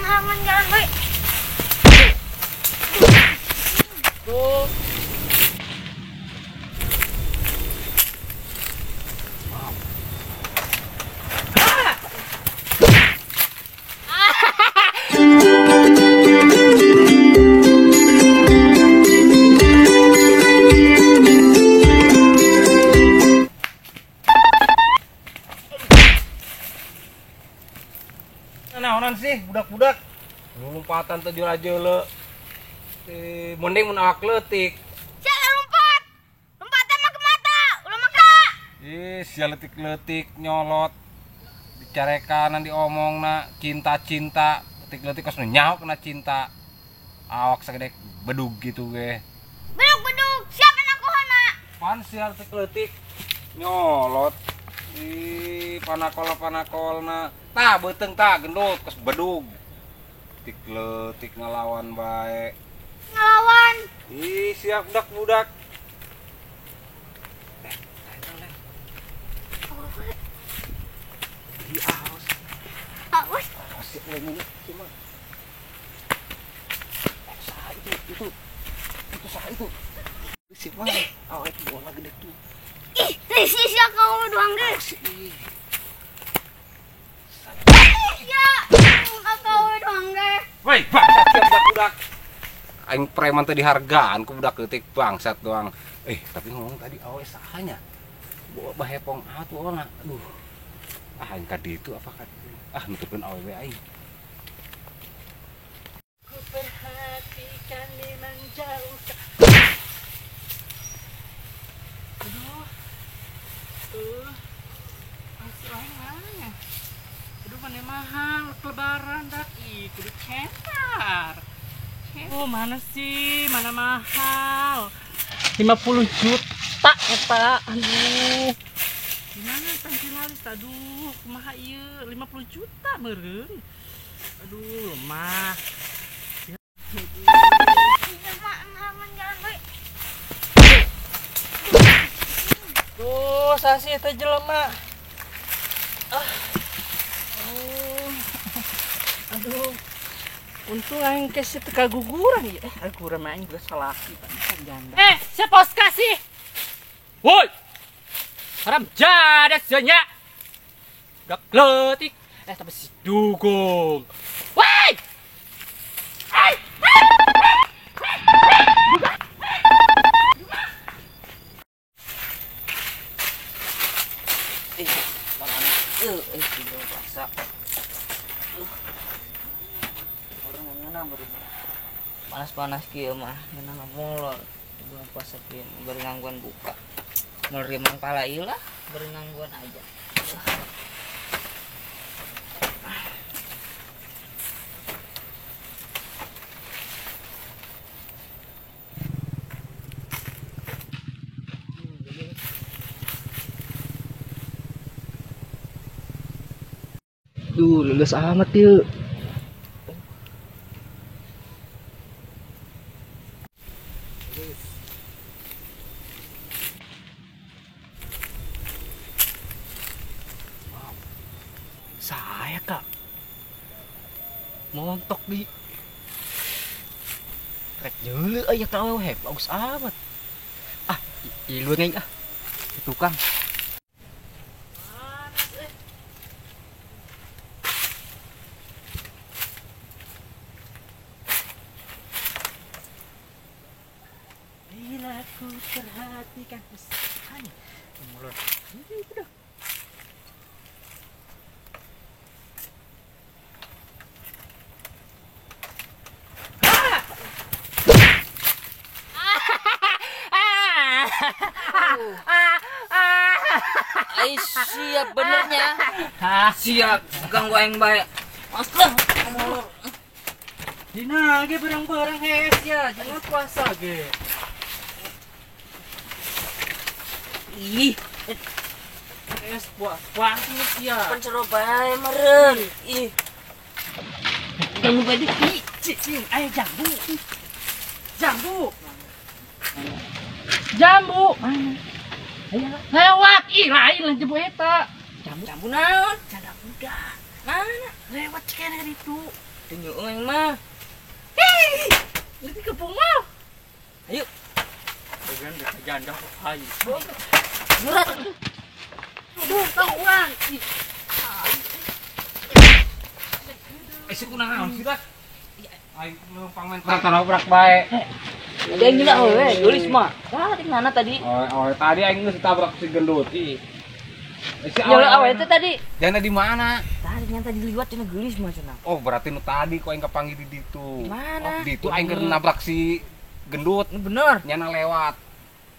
Halangan jalan bae. Tuh. Naonan sih budak-budak lompatan teh jula-jule. Mending mun awak leutik. Sia lompat. Lompatan mah ke mata, ulah maka. Ih, sia leutik-leutik nyolot. Dicarekanan diomongna cinta-cinta, leutik-leutik kos nu nyaho kena cinta. Awak sagede bedug gitu ge. Bedug-bedug, siapa nakohana? Pan sia leutik-leutik nyolot. Ih, panakol-panakolna. Tah beuteung tah gendut kos bedug. Leutik-leutik ngelawan bae. Ngelawan. Ih, siap budak-budak. Ih, awas. Awas. Awas ini cuma. Saha itu. Itu saha itu. Si mana? Awak itu bola gede tuh. Ih, si sia kau doang ge. Ya, kau doang ge. Woi, bangsat siap budak-budak. Aing preman teh dihargaan ku budak leutik bangsat doang. Tapi ngomong tadi awe sahanya. Bawa bahepong atuh ona. Aduh. Ah, aing ka ditu apa ka ditu. Ah, nutupkeun awewe aing. Ku perhatikan memang jauh. Aduh. Tuh. Masih lain mana? Aduh, mana mahal lebaran dak. Ih, kudu cetar. Oh, mana sih? Mana mahal? 50 juta eta. Aduh. Gimana pensil halis? Aduh, kumaha ieu? 50 juta meureun. Aduh, lemah. Tuh, sasi eta jelema. Ah. Oh. Aduh. Untung aing kes teu kaguguran ieu. Kaguguran mah aing geus salaki pan janda. Siapa kasih? Woi. Haram jadah sia. Budak leutik. Tapi si dugong. Woi! Ai! Puasa. Panas-panas kieu mah ngeunah molor bulan puasa kieu bari ngangguan buka. Molor mang pala ieu lah bari ngangguan aja. Duh, lulus amat yuk. Saya kak montok di rek jeuleu aya ka awewe bagus amat. Ah, ilu ngeng ah. Tukang. Bila ku perhatikan hanya mulut udah. Ai siap benernya. Siap ganggu aing bae. Aslah molor. Dina ge barang-barang hees ya, jangan puasa ge. Ih, es buah puasa ya. Pencero bae meureun. Ih. Ganggu bae di. Cing, ayo jambu. Jambu. Jambu. Mana? Ayo lewat. Ih, lain lah jambu eta. Jambu. Jambu naon? Janda muda. Mana? Lewat cikene itu. Tunjuk aing mah. Hei, ini kebun mah. Ayo. Dengan janda ayo. Berat. Aduh, tahu urang. Eh, si kunaon sih lah? Aing numpang main tabrak bae. Ada yang gila we, gelis mah. Wah, di mana tadi? Oh, tadi aing geus ditabrak si gendut. Ih. Si awe itu tadi. Janda di mana? Tadi nyata diliwat cenah gelis mah cenah. Oh, berarti nu tadi kok aing kapanggih di ditu. Mana? Oh, di ditu aing keur nabrak si gendut. Ini bener. Nyana lewat.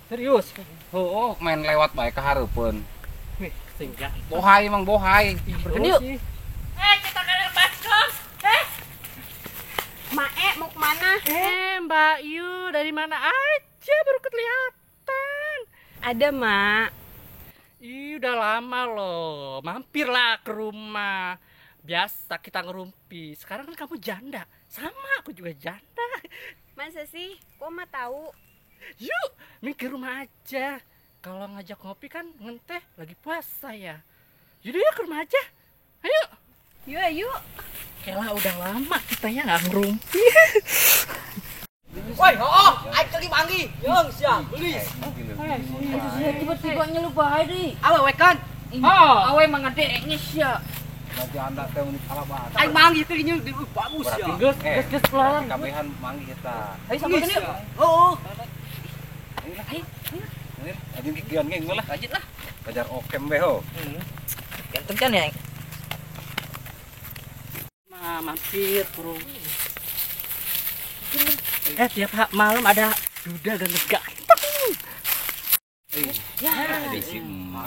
Serius? Heuh, main lewat bae ka hareupeun. Wih, sehingga. Bohai emang bohai. Yuk. Kita ke baskom. Mae mau kemana? Mbak Yu, dari mana aja baru kelihatan. Ada, Mak. Ih, udah lama loh. Mampirlah ke rumah. Biasa kita ngerumpi. Sekarang kan kamu janda. Sama, aku juga janda. Masa sih? Kok Mak tahu? Yuk, main ke rumah aja. Kalau ngajak ngopi kan ngenteh lagi puasa ya. Yaudah yuk ke rumah aja. Ayo. Yuk, yuk. Kela udah lama kita ya nggak ngerumpi. Woi, oh, aing tadi manggih. Yeung sia, gelis. Tiba-tiba nyelup bae deui. Awe we kan. Oh, Awe mah ngadenge sia. Berarti anda teh unik alabat. Aing manggih teh nyeul bagus ya. Geus, geus, geus pelan. Kabehan manggih eta. Ayo sampeun yuk. Oh. Ayo. Ayo kikian ge lah. Lanjut lah. Kejar okem be ho. Ganteng kan ya? Mampir ke rumah. Tiap malam ada duda ganteng-ganteng. Ya, di si emak.